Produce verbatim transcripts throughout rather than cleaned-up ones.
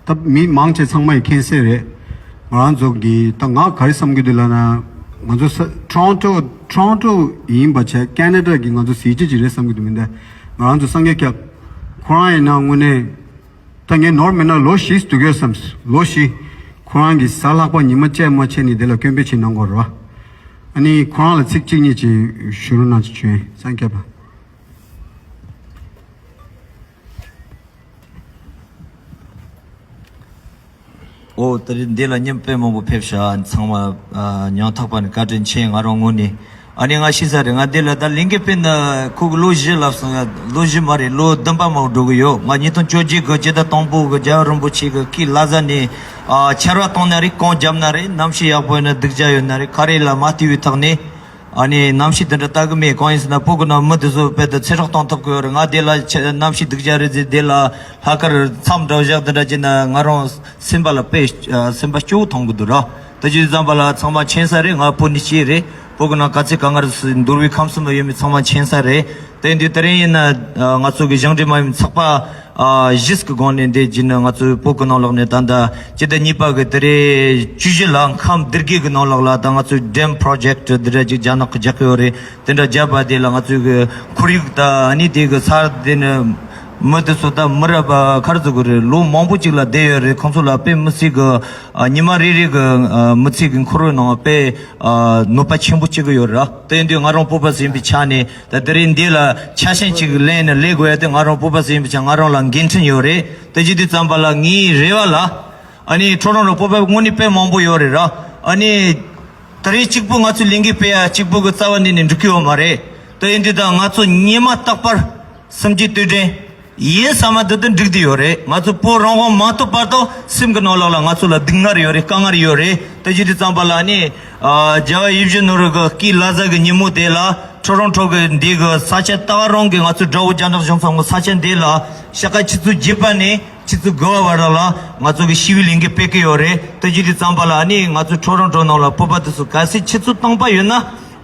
ད་མི་མང་ཆེ་ཚང་མ་ཡི་མཁྱེན་གསལ་རེད། ང་རང་ཚོ་གི་ད་ང་ག་རེ་བསམ་གྱི་འདུག་ལབ་ན། ང་ཚོ་ས་Toronto Toronto་ཡིན་པ་བྱས་Canada་གི་ང་ཚོ་གཟི་བརྗིད་ཅིག་རེད་བསམ་གྱི་འདུག་མི་འདུག་ང་རང་ཚོ་སངས་རྒྱས་སྐྱབས་ཁོ་རང་ཡིན་ན་དངོས་གནས། ད་ངས་ནོར་མེད་ན་ལོ་བཞི་འདུག་ཡོད་བསམ། ལོ་བཞི། ཁོ་རང་གི་གཟའ་ལྷག་པ་ཉི་མ་བཅད་མ་བྱས་ནས་དེ་ལ་སྐྱོན་བརྗོད་བྱེད་གནང་དགོས་རེད་བ། ཨ་ནི་ཁོ་རང་ལ་ཚིག་གཅིག་གཉིས་ཅིག་ཞུ་རོགས་གནང་བྱོས། སངས་རྒྱས་པ། ཨོ། ད་རེས་འདི་ལ་མཉམ་དཔེ་མང་པོ་ཕེབས་ཤག་ཚང་མ་ཨ་ཉམ་ཐག་པ་ནས་བཀའ་དྲིན་ཆེ། ང་རང་ངོས་ནས། ཨ་ནི་ང་ཤེས་ས་རེད། ང་འདི་ལ་ད་ལས་འགུལ་སྤེལ་ན་ཁོ་གི་ལོ་བཞི་ལབ་སོང་ཡ། ལོ་བཞི་མ་རེད། ལོ་བདུན་པ་མ་འགྲོ་གི་ཡོད། ང་ཉིས་སྟོང་བཅོ་བརྒྱད་གི་སྤྱི་ཟླ་དང་པོ་གི་རྒྱལ་བ་རིན་པོ་ཆེ་གི་སྐུ་བླ་གཟའ་ནས་ཨ་ཆར་པ་བཏང་ན་རེད། གངས་བརྒྱབ་ན་རེད། གནམ་གཤིས་ཡག་པོ་ཡོད་ན་སྡུག་ཅག་ཡོད་ན་རེད། ག་རེ་ལ་མ་བལྟས་པའི་ཐོག་ནས། ཨ་ནི་གནམ་གཤིས་དེ་འདྲ་ལྟ་གི་མེད། གང་ཡིན་ཟེར་ན་བོད་གི་ནང་མི་དེ་ཚོ་དཔེ་དེ་ཚེ་སྲོག་གཏོང་ཐུབ་གི་ཡོད་རེད། ང་དེ་ལ་ཆ་གནམ་གཤིས་སྡུག་ཅག་རེད་ཟེར་དེ་ལ་ལྷག་དཀར་མཚམས་འདྲ་བཞག་དེ་འདྲ་བྱས་ན་ང་རང་སེམས་པ་ལ་དཔེ་ཨ་སེམས་པ་སྐྱོ་བོ་མཐོང་གི་འདུག་ར། དེ་བྱས་ཙམ་པ་ལ་ཚང་མ་མཁྱེན་ས་རེད། ང་བོད་ནས་སྐྱེས་རེད། བོད་གི་ནང་ག་ཚོད་ག་ང་རེད་ཟེར་འདུལ་བའི་ཁམས་གསུམ་ལ་ཡོད་མི་ཚང་མ་མཁྱེན་ས་རེད། དེ་ཡིན་དུས་དེ་རིང་ཡིན་ན་ཨ་ང་ཚོ་གི་གཞུང་འབྲེལ་མ་ཡིན་པའི་ཚོགས་པ། ཨ་གཞིས་ཀྱི་སྒང་ནས་འདི་བྱས་ན་ང་ཚོའི་བོད་ཀྱི་ནང་ལོགས་ནས་ད་ལྟ་སྤྱི་ཟླ་གཉིས་པ་གི་དེ་རེད་བཅུ་བཞི་ལ་ཁམས་སྡེ་དགེ་གི་ནང་ལོགས་ལ་ད་ང་ཚོའི་dam project་འདི་འདྲ་ཅིག་རྒྱ་ནག་གིས་རྒྱག་གི་ཡོད་རེད། དེ་འདྲ་བརྒྱབ་པ་དེ་ལ་ང་ཚོའི་གི་ཁོར་ཡུག་ད་ཨ་ནི་དེ་གི་ས་དེ་ནི་མི་དེ་ཚོ་ད་མི་རབས་ག་རེ་ཟེར་དགོས་རེད། ལོ་མང་པོ་ཅིག་ལ་བསྡད་ཡོད་རེད། ཁོང་ཚོ་ལ་དཔེ་མི་སྲིད་གི་ཨ་ཉི་མ་རེ་རེ་གི་ཨ་མི་ཚེ་གི་འཁོར་བའི་ནང་དཔེ་ཨ་གནོད་པ་ཆེན་པོ་བྱེད་གི་ཡོད་རེད། དེ་ཡིན་དུས་ང་རང་བོད་པ་ཟིག་ཡིན་པའི་ཆ་ནས། ད་དེ་རིང་འདི་ལ་ཆ་ཤས་ཅིག་ལེན་ནས་ལས་དགོས་ཡ་དེ་ང་རང་བོད་པ་ཟིག་ཡིན་པའི་ཆ་ང་རང་ལ་འགན་འཁྲི་ཡོད་རེད། དེ་བྱེད་དུས་ཙམ་པ་ལ་ངའི་རེ་བ་ལ། ཨ་ནི་ཁྲོ་རོང་རུ་བོད་པ་དངོས་གནས་དཔེ་མང་པོ་ཡོད་རེད་ར། ཨ་ནི་ད་རེས་གཅིག་པུ་ང་ཚོས་ལས་འགུལ་སྤེལ་ཡ་གཅིག་པུ་གི་རྩ་བ་ནས་ནས་འགྲིག་གི་ཡོད་མ་རེད། དེ་ཡིན་དུས་ད་ང་ཚོ་ཉི་མ་རྟག་པར་སེམས་ཀྱི་དུས་དྲན་ཡིན་བསམ་མ་དུ་དུ་འགྲིག་བསྡད་ཡོད་རེད། ང་ཚོ་བོད་རང་དབང་མ་ཐོབ་བར་དུ་སེམས་ཀྱི་ནང་ལོགས་ལ་ང་ཚོ་ལ་སྡུག་བསྔལ་ཡོད་རེད། དཀའ་ངལ་ཡོད་རེད། དེ་བྱེད་དུས་ཙམ་པ་ལ་ནི། ཨ་རྒྱལ་བ་ཡིད་བཞིན་ནོར་བུ་གི་སྐུའི་བླ་གཟའ་གི་ཉིན་མོ་དེ་ལ་ཁྲོ་རོང་ཁྲོ་གི་འདི་གི་ས་ཆ་ད་ག་རང་གི་ང་ཚོའི་དགྲ་བོ་རྒྱ་ནག་གཞུང་ཚོགས་ངོ་ས་ཆ་འདི་ལ་ཤ་ཁ་ཆུ་ཚོད་བརྒྱད་པ་ནས་ཆུ་ཚོད་དགུ་པ་བར་ལ་ང་ཚོ་གི་ཞི་བའི་ལས་འགུལ་སྤེལ་གི་ཡོད་རེད། དེ་བྱེད་དུས་ཙམ་པ་ལ་ནི་ང་ཚོའི་ཁྲོ་རོང་ཁྲོ་ནང་ལ་བོད་པ་དེ་ཚོ་གལ་སྲིད་ཆུ་ཚོད་སྟོང་པ་ཡོད་ན།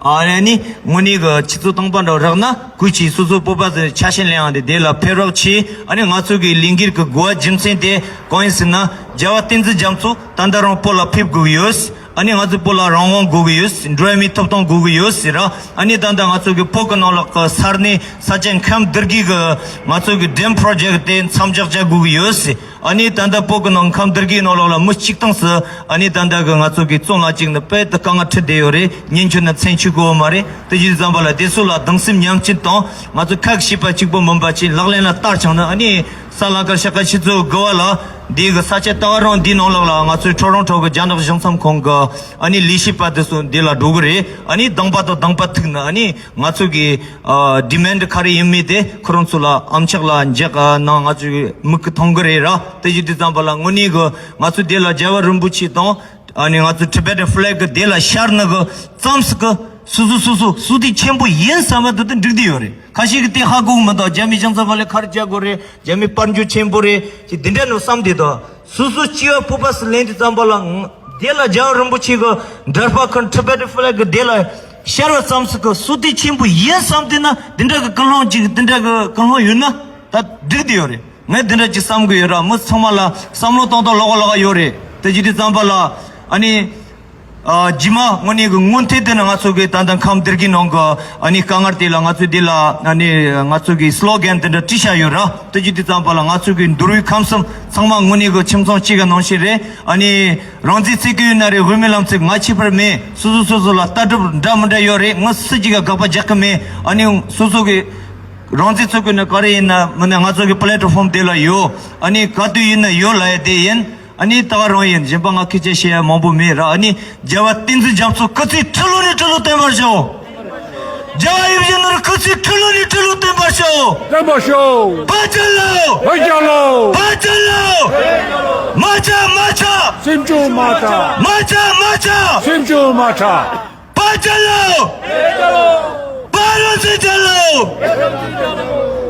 ཨ་ནི་དངོས་གནས་གི་ཆུ་ཚོད་སྟོང་པ་འདྲ་རག་ན་གུས་ཀྱིས་སོ་སོ་བོད་པ་ཚོའི་ཆ་ཤས་ལེན་ཡང་དེ་དེ་ལ་ཕེབས་རོགས་གྱིས། ཨ་ནི་ང་ཚོ་གི་ལས་འགུལ་གི་དགོས་པ་རྒྱུ་མཚན་དེ་གང་ཡིན་ཟེར་ན། རྒྱལ་བ་བསྟན་འཛིན་རྒྱ་མཚོ་ད་ལྟ་རང་བོད་ལ་ཕེབས་དགོས་ཀྱི་ཡོད། ཨ་ནི་ང་ཚོ་བོད་ལ་རང་དབང་དགོས་ཀྱི་ཡོད། འགྲོ་བ་མིའི་ཐོབ་ཐང་དགོས་ཀྱི་ཡོད་ཟེར་ར། ཨ་ནི་ད་ལྟ་ང་ཚོ་གི་བོད་གི་ནང་ལོགས་གི་ས་གནས་ས་ཆ་ཁམས་སྡེ་དགེ་གི་ང་ཚོ་གི་dam project་དེ་མཚམས་འཇོག་བྱ་དགོས་ཀྱི་ཡོད་ཟེར། ཨ་ནི་ད་ལྟ་བོད་གི་ནང་ཁམས་སྡེ་དགེའི་ནང་ལོགས་ལ་མི་གཅིག་སྟོང་ཙམ་ཨ་ནི་ད་ལྟ་གི་ང་ཚོ་གི་བཙོན་ལ་བཅུག་ནས་དཔེ་དེ་དཀའ་ངལ་འཕྲད་བསྡད་ཡོད་རེད། ཉེན་ཁྱོད་ན་མཚན་ཆུད་དགོས་པ་མ་རེད། དེ་བྱེད་དུས་ཙམ་པ་ལ་དེ་ཚོ་ལ་གདུང་སེམས་མཉམ་སྐྱེད་དང་ང་ཚོ་ཁ་ཞིག་པ་གཅིག་པོ་མིན་པ་ཅིག་ལག་ལེན་ལ་བསྟར་བྱུང་ན། ཨ་ནི་གཟའ་ལྷག་དཀར་ཤ་ཁ་ཆུ་ཚོད་དགུ་པ་ལ་འདི་གི་ས་ཆ་ད་ག་རང་འདིའི་ནང་ལོགས་ལ་ང་ཚོའི་ཁྲོ་རོང་ཁྲོ་གི་རྒྱ་ནག་གཞུང་ཚབ་ཁང་གི་ཨ་ནི་ལས་བྱེད་པ་དེ་ཚོ་འདི་ལ་འགྲོ་གི་རེད། ཨ་ནི་དང་པ་དང་དང་པ་ཐུག་ན་ཨ་ནི་ང་ཚོ་གི་ཨ་demand་ག་རེ་ཡིན་མིན་དེ་ཁོ་རང་ཚོ་ལ་ཨམ་ཅོག་ལ་འཇགས་ཨ་ནང་ང་ཚོའི་མིག་གིས་མཐོང་གི་རེད་ར། དེ་བྱེད་དུས་ཙམ་པ་ལ་དངོས་གནས་གི་ང་ཚོ་འདི་ལ་རྒྱལ་བ་རིན་པོ་ཆེ་དང་ཨ་ནི་ང་ཚོ་Tibetan flag་གི་འདི་ལ་ཤར་ནི་གི་ཙམ་ཟིག་གི་སོ་སོ་སོ་སོ་སུ་དེ་ཆེན་པོ་ཡིན་བསམ་པ་དེ་དེ་འགྲིག་བསྡད་ཡོད་རེད། ཁ་ཤས་ཀྱིས་དེ་ཧ་གོ་གི་མི་འདུག་རྒྱ་མི་གཞུང་ཚབ་པ་ལས་ཁར་བཅར་དགོས་རེད། རྒྱ་མི་དཔལ་འབྱོར་ཆེན་པོ་རེད་ཅེས་འདི་འདྲ་ནོ་བསམ་བསྡད་དོ། སོ་སོ་སྐྱེ་བ་ཕོ་པ་སུ་ལེན་དུས་ཙམ་པ་ལ་དེ་ལ་རྒྱལ་བ་རིན་པོ་ཆེ་གི་འདྲ་པ་ཁོ་Tibetan flag་གི་དེ་ལ་ཤར་བ་ཙམ་ཟིག་གི་སུ་དེ་ཆེན་པོ་ཡིན་བསམ་བསྡད་ན་འདི་འདྲ་གི་ཀུན་སློང་ཅིག་འདི་འདྲ་གི་ཀུན་སློང་ཡོད་ན་ད་འགྲིག་བསྡད་ཡོད་རེད། ངས་འདི་འདྲ་ཅིག་བསམ་གི་ཡོད་ར། མི་ཚང་མ་ལ་བསམ་བློ་གཏོང་སྟངས་ལོགས་ཀ་ལོགས་ཀ་ཡོད་རེད། དེ་བྱེད་དུས་ཙམ་པ་ལ་ཨ་ནི། ཨ་རྗེས་མ་དངོས་གནས་ཀྱི་སྔོན་ཐོན་དེ་ནི་ང་ཚོ་གི་ད་ལྟ་ཁམས་སྡེ་དགེ་ནང་གི་ཨ་ནི་དཀའ་ངལ་དེ་ལ་ང་ཚོས་འདི་ལ་ཨ་ནི་ང་ཚོ་གི་སི་ལོ་གན་དེ་འདྲ་བྲིས་བཞག་ཡོད་ར། དེ་བྱེད་དུས་ཙམ་པ་ལ་ང་ཚོ་གི་འདུལ་བའི་ཁམས་གསུམ་ཚང་མ་དངོས་གནས་ཀྱི་ཁྱིམ་ཚང་གཅིག་གི་ནང་བཞིན་རེད། ཨ་ནི་རང་བཙན་རྩོད་ཀྱི་ཡོད་ན་རེད། དབུ་མའི་ལམ་རྩོད། ང་ཁྱད་པར་མེད། སོ་སོ་སོ་སོ་ལ་ལྟ་གྲུབ་འདྲ་མི་འདྲ་ཡོད་རེད། ང་སུ་གཅིག་ག་དགག་པ་རྒྱག་གི་མེད། ཨ་ནི་སོ་སོ་གི་རང་བཙན་རྩོད་ཀྱི་ཡོད་ན་ག་རེ་ཡིན་ན་མིན་ན་ང་ཚོ་གི་platform་དེ་ལ་ཡོད། ཨ་ནི་ག་དུས་ཡིན་ན་ཡོད་ལབ་ཡ་དེ་ཡིན། ཨ་ནི་ད་ག་རང་ཡིན། གཞན་པ་ང་སྐད་ཆ་བཤད་ཡ་མང་པོ་མེད་ར། ཨ་ནི་རྒྱལ་བ་བསྟན་འཛིན་རྒྱ་མཚོ་སྐུ་ཚེ་ཁྲི་ལོ་ནས་ཁྲི་ལོ་བརྟན་པར་ཤོག་རྒྱལ་བ་ཡིད་བཞིན་ནོར་བུ་སྐུ་ཚེ་ཁྲི་ལོ་ནས་ཁྲི་ལོ་བརྟན་པར་ཤོག་བརྟན་པར་ཤོག་བོད་རྒྱལ་ལོ། བོད་རྒྱལ་ལོ། བོད་རྒྱལ་ལོ། མ་ཆག་མ་ཆག་སེམས་ཆུང་མ་ཆག་མ་ཆག་མ་ཆག་སེམས་ཆུང་མ་ཆག་བོད་རྒྱལ་ལོ། བོད་རང་བཙན་རྒྱལ་ལོ།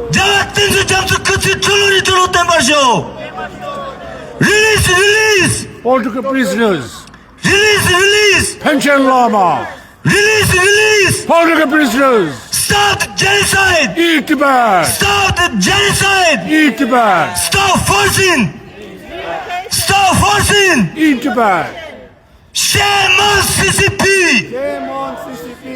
རྒྱལ་བ་བསྟན་འཛིན་རྒྱ་མཚོ་སྐུ་ཚེ་ཁྲི་ལོ་ནས་ཁྲི་ལོ་བརྟན་པར་ཤོག Release, release. Political prisoners. Release, release. Panchen Lama. Release, release. Political prisoners. Stop the genocide. Eat Tibet. Stop the genocide. Eat Tibet. Stop forcing. in Tibet. Shame on C C P! Shame on C C P!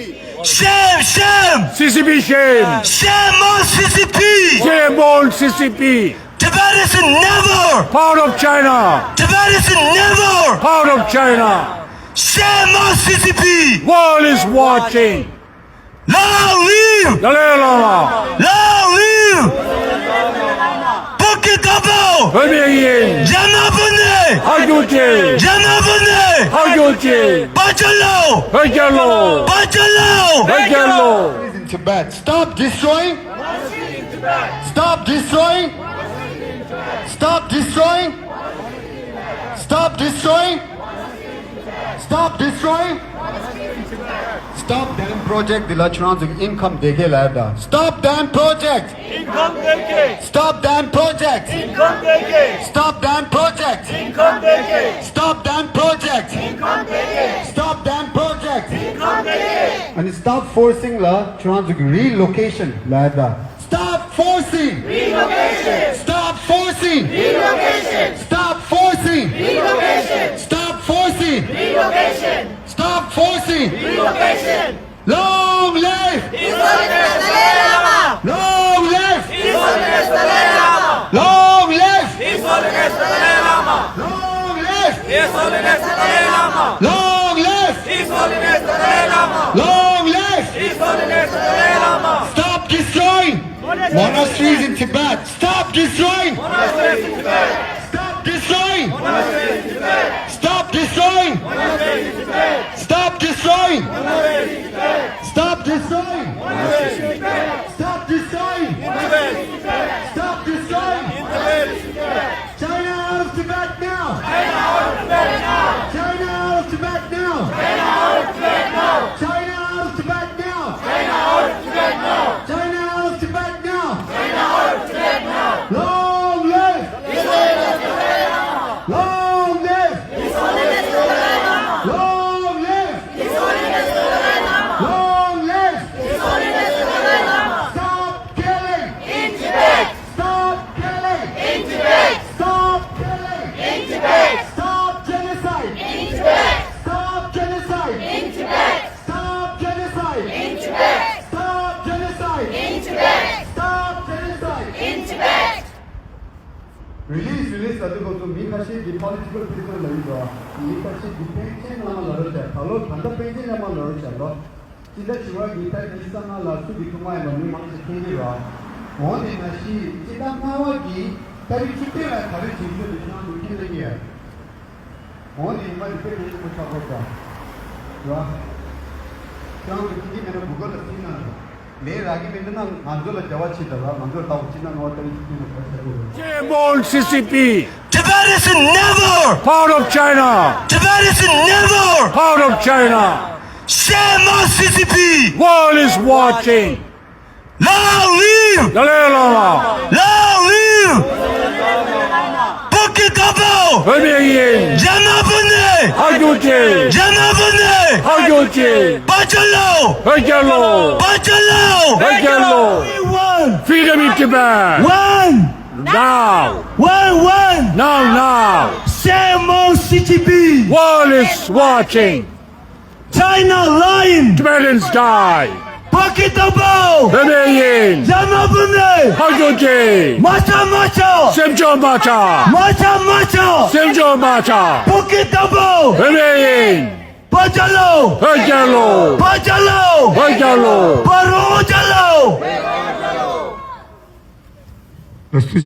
Shame, shame! C C P shame! Shame on C C P! Shame on C C P! Tibet is never part of China! Tibet is never part of China! Shame on C C P! World is watching! Long live! Dalai Lama! Long live! Bukit Tampao! བོད་མི་ཡིན། རྒྱ་ནག་བུད་མེད། ཧ་གོ་ཅི། རྒྱ་ནག་བུད་མེད། ཧ་གོ་ཅི། བོད་རྒྱལ་ལོ། བོད་རྒྱལ་ལོ། བོད་རྒྱལ་ལོ། བོད་རྒྱལ་ལོ། In Tibet, stop destroying. Stop destroying. Stop destroying. Stop destroying. Stop destroying. Stop dam project འདི་ལ་ཁྱོད་རང་ཚོ་income བསྡད་གས་ལབ་ད། Stop dam project. Income བསྡད་གས། Stop dam project. Income བསྡད་གས། Stop dam project. Income བསྡད་གས། Stop dam project. Income བསྡད་གས། Stop dam project. Income བསྡད་གས། And stop forcing ལ་ཁྱོད་རང་ཚོ་གི་relocation ལབ་ད། Stop forcing! Relocation! Stop forcing! Relocation! Stop forcing! Relocation! Stop forcing! Relocation! Stop forcing! Relocation! Long live! His Holiness Dalai Lama! Long live! His Holiness Dalai Lama! Long live! His Holiness Dalai Lama! Long live! His Holiness Dalai Lama! Long live! His Holiness Dalai Lama! Long live! His Holiness Dalai Lama! Stop destroying monasteries in Tibet! Stop destroying! Stop destroying! Stop destroying! Stop destroying! Stop destroying! Stop destroying! Stop destroying! China out of Tibet now! China out of Tibet now! China out of Tibet now! China out of Tibet now! China out of Tibet now! Long live! Long live! Long live! Long live! Stop killing! In Tibet! Stop killing! In Tibet! Stop killing! In Tibet! Stop genocide! In Tibet! Stop genocide! In Tibet! Stop genocide! In Tibet! Stop genocide! In Tibet! Stop genocide! In Tibet! Release, release ལབ་དུས་ཁོ་ཚོ་མི་ཁ་ཤས་ཀྱིས་political prisoner ལབ་ཡོད་རེད། མི་ཁ་ཤས་ཀྱིས་པཎ་ཆེན་བླ་མ་ལབ་རོགས་བྱས། ད་ལོ་ད་ལྟ་པཎ་ཆེན་བླ་མ་ལབ་རོགས་བྱས་ལོ། སྤྱི་ཟླ་བཞི་པ་གི་ཏ་རིག་ཉི་ཤུ་རྩ་ལྔ་ལ་སུ་གི་ཐུག་མ་ཡིན་པ་མི་མང་ཆེ་མཁྱེན་གྱི་རེད། འོ་དེ་ནང་བཞིན་སྤྱི་ཟླ་ལྔ་པ་གི་ཏ་རིག་བཅུ་བདུན་ལ་ག་རེ་བྱེད་རྒྱུ་དེ་ཁྱེད་རང་ཚོ་མཁྱེན་ལ་ཉེ་ཡ། འོ་དེ་ཡིན་པ་དེ་དཔེ་དེ་ཁོ་ཆགས་ཁོ་ཆགས་རེད། ཁྱེད་རང་ཚོ་མཁྱེན་གྱི་མེད་ན་གུ་གལ་ལ་བྲིས་ན་རེད། ལས་རག་གི་མེད་ན་ང་ཚོ་ལ་རྒྱབ་བྱེད་དང་ར། ང་ཚོར་ལྟ་བ་ཅི་ན་ང་བ་ཏ་རིག་བཅུ་བདུན་ལ་ག་རེ་བྱ་དགོས་རེད། Shame on C C P! Tibet is never part of China! Tibet is never part of China! Shame on C C P! World is watching! Long live! Dalai Lama! Long live! Bukit Tampao! བོད་མི་ཡིན། རྒྱ་ནག་བུད་མེད། ཧ་གོ་ཅི། རྒྱ་ནག་བུད་མེད། ཧ་གོ་ཅི། བོད་རྒྱལ་ལོ། བོད་རྒྱལ་ལོ། བོད་རྒྱལ་ལོ། བོད་རྒྱལ་ལོ། We want freedom in Tibet! One! Now! One, one! Now, now! Shame on C C P! World is watching! China lying! Tibetans die! Bukit Tampao! བོད་མི་ཡིན། རྒྱ་ནག་བུད་མེད། ཧ་གོ་ཅི། མ་ཆགས་མ་ཆགས། སེམས་ཆུང་མ་ཆགས། མ་ཆགས་མ་ཆགས། སེམས་ཆུང་མ་ཆགས། Bukit Tampao! བོད་མི་ཡིན། བོད་རྒྱལ་ལོ། བོད་རྒྱལ་ལོ། བོད་རྒྱལ་ལོ། བོད་རྒྱལ་ལོ། བོད་རང་རྒྱལ་ལོ། ལགས་སོ།